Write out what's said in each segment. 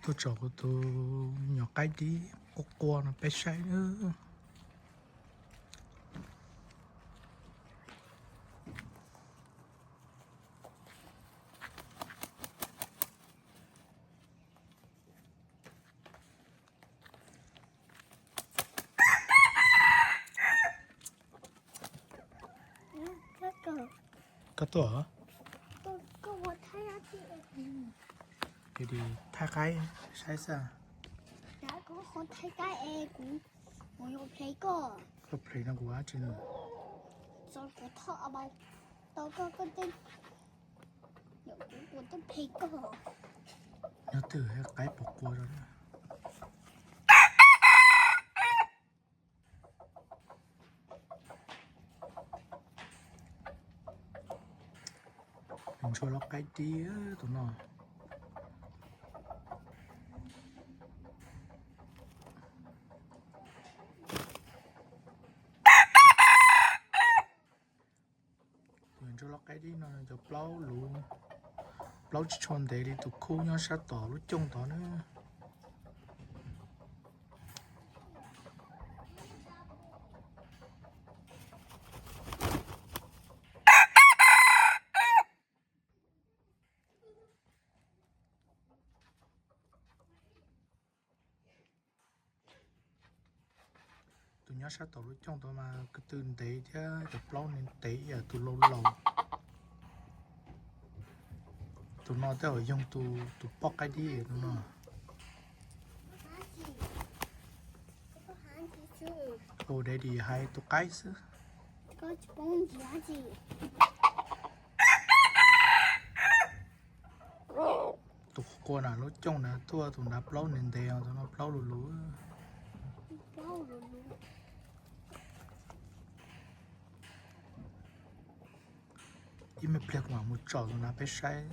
Tuaj tsom kuv tus nyuam qaib dib quaj quaj no peb saib nawb. Koj tuaj hov? Ces thaij qaib saib xwb. Koj ples no kuv dab tsi no? Nyob twg qaib pom quaj rau. Ntsuag loj qaib dib tus no. Tus ntsuag loj qaib dib no cov plaub luv, plaub tsis tshua ntev li tus khub nyob sab tom lub cooj tod na. Tus nyob sab tom lub cooj tod mas ko tw ntev thiab cov plaub ntev ib yam tus laus laus. Tus no tej zaum yog tus poj qaib dib tus no. Tus daddy hais tus qaib xwb. Tus quaj na lub cooj na tuaj tus nrad plaub ntev ntev os, tus no plaub luv luv. Ib me pliag kuv mam mus tsom tus nrad peb saib.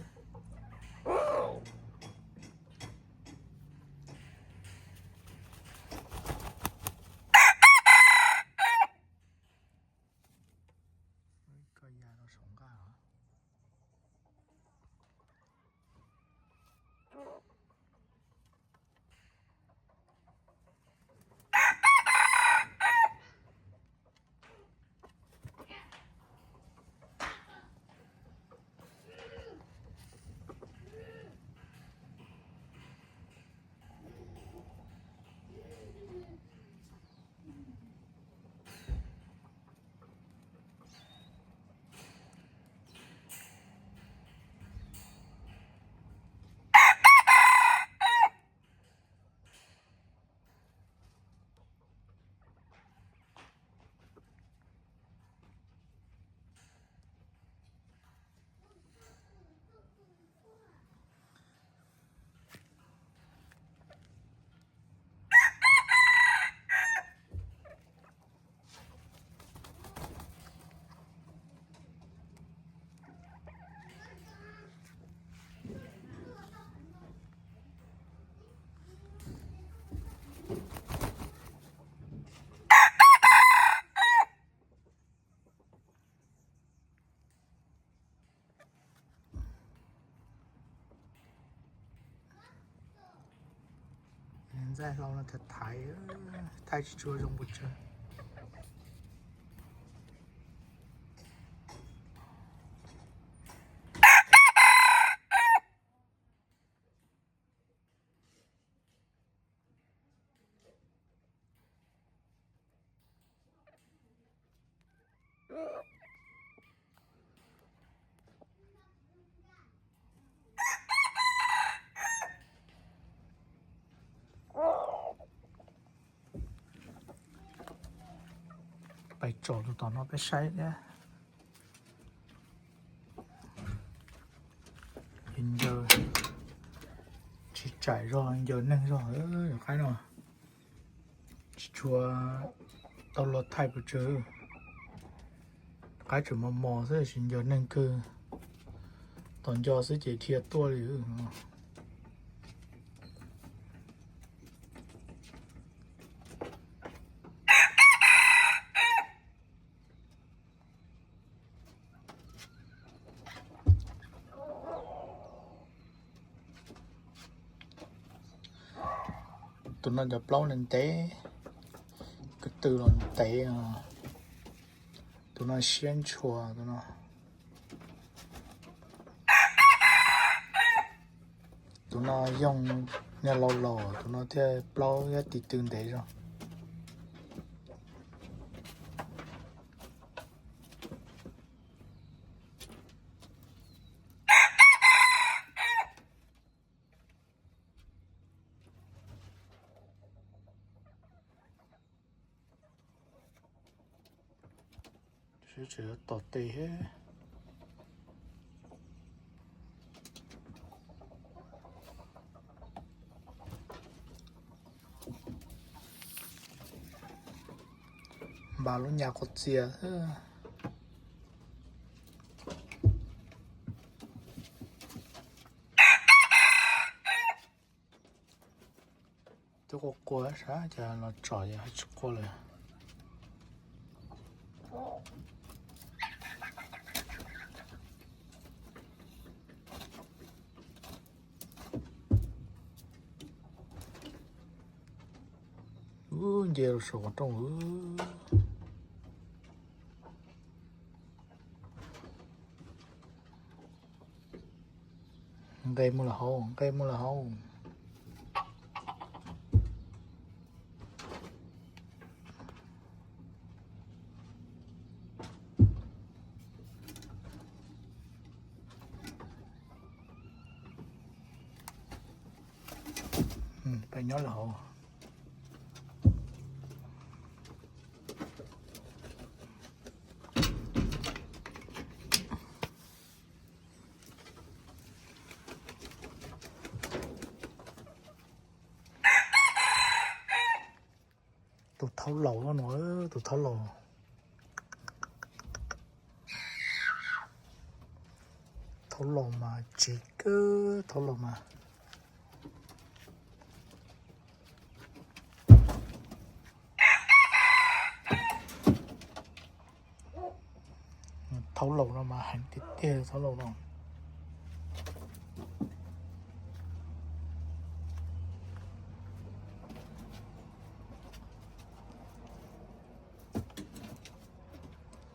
Koj ya rau saum nqaj os. Ntxaij hlau no thaiv thaiv, thaij tsis tshua zoo pes tsawg. Pais tsom tus tom no peb saib thiab. Ncaws tsis tsaim zog, ncaws neeg zog, qaib no tsis tshua tau los thaij pes tsawg. Qaib tseem mos mos xwb, tsis nco neeg kawg. Tos nco xwb ces dhia tuaj li. Tus no cov plaub ntev ntev, ko tw los ntev os. Tus no siab ntshua tus no. Tus no yoog, niag laus laus tus no thiaj plaub thiab tis tw ntev zog. Seb tseem yuav tom tes thiab. Npam lub nyas quav txias xwb. Twb qua qua sab cas los tsom yog hais tsis qua lawm. Ub, nce rau saum qhov rooj. Nqe muaj lawm hauv, nqe muaj lawm hauv. Peb nyob lawm hauv. Tus thaub laus no, tus thaub laus. Thaub laus mas tsiv kawg, thaub laus mas. Thaub laus no mas heev tiag tiag, thaub laus no.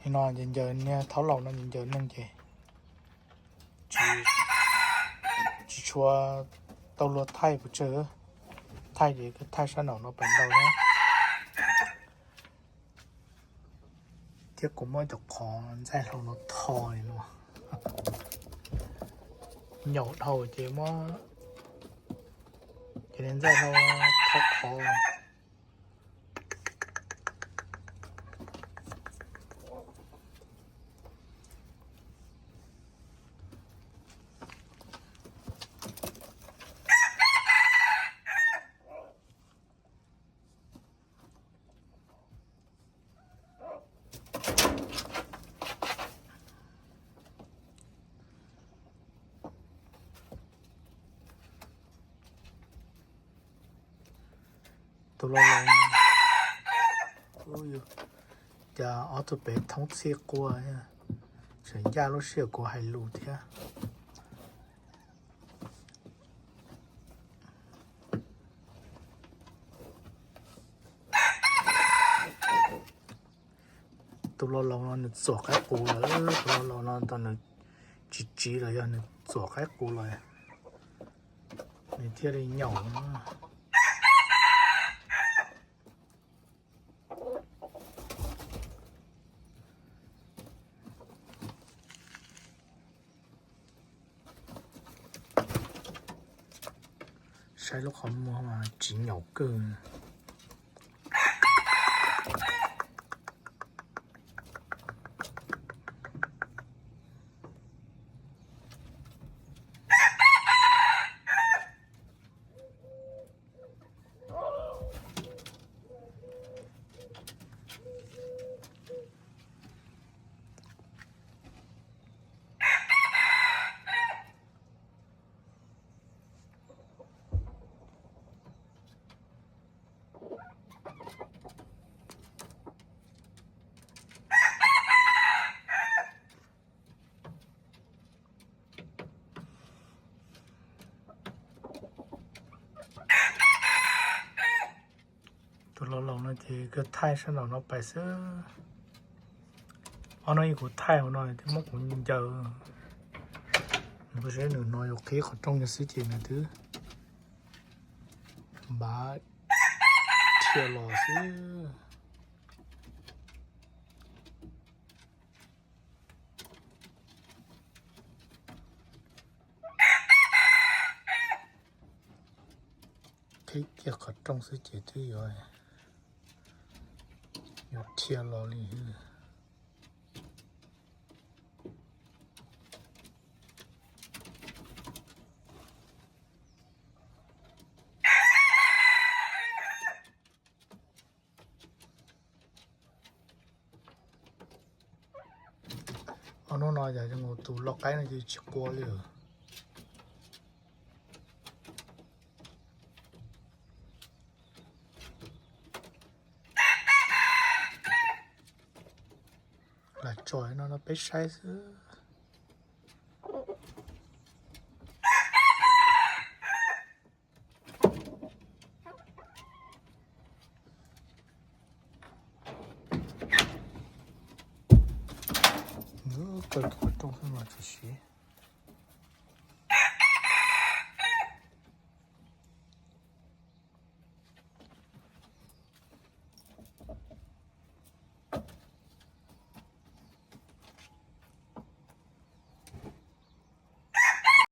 Nim no ncaws ncaws niag thaub laus no ncaws ncaws neeg ces tsis tshua tau luag thaij pes tsawg, thaij ces thaij sab nraum no pes ntau na. Thiab kuv muab cov qhov ntxaij hlau no tho li no, nyaum dhau ces muab cov ntxaij hlau tho qhov. Tus laus laus, cas ob tug pem thoob txhij quaj, tseem ncaj lub sij hawm kuv hais lus thiab. Tus laus laus no nws txuam qaib qus lawm, tus laus laus no tau nws tsis tsiv los yog nws txuam qaib qus lawm, nws thiaj li nyaum. Saib lub qhov muag mas tsis nyaum kawg. Los laus no ces kawg thaij sab nraum no pais xwb. Ob no yog kuv thaij hauv no twb muab kuv ncaws. Nws kuv saib nws no yog qhib qhov rooj no xwb ces nws twb npav dhia los xwb. Qhib kiag qhov rooj xwb ces twb yuav, yuav dhia los li. Ob hnub no yog zoo tus loj qaib no ces tsis qua li lawm. Lam tso no no peb saib xwb. Kaw tus qhov rooj xwb mas tsis siv.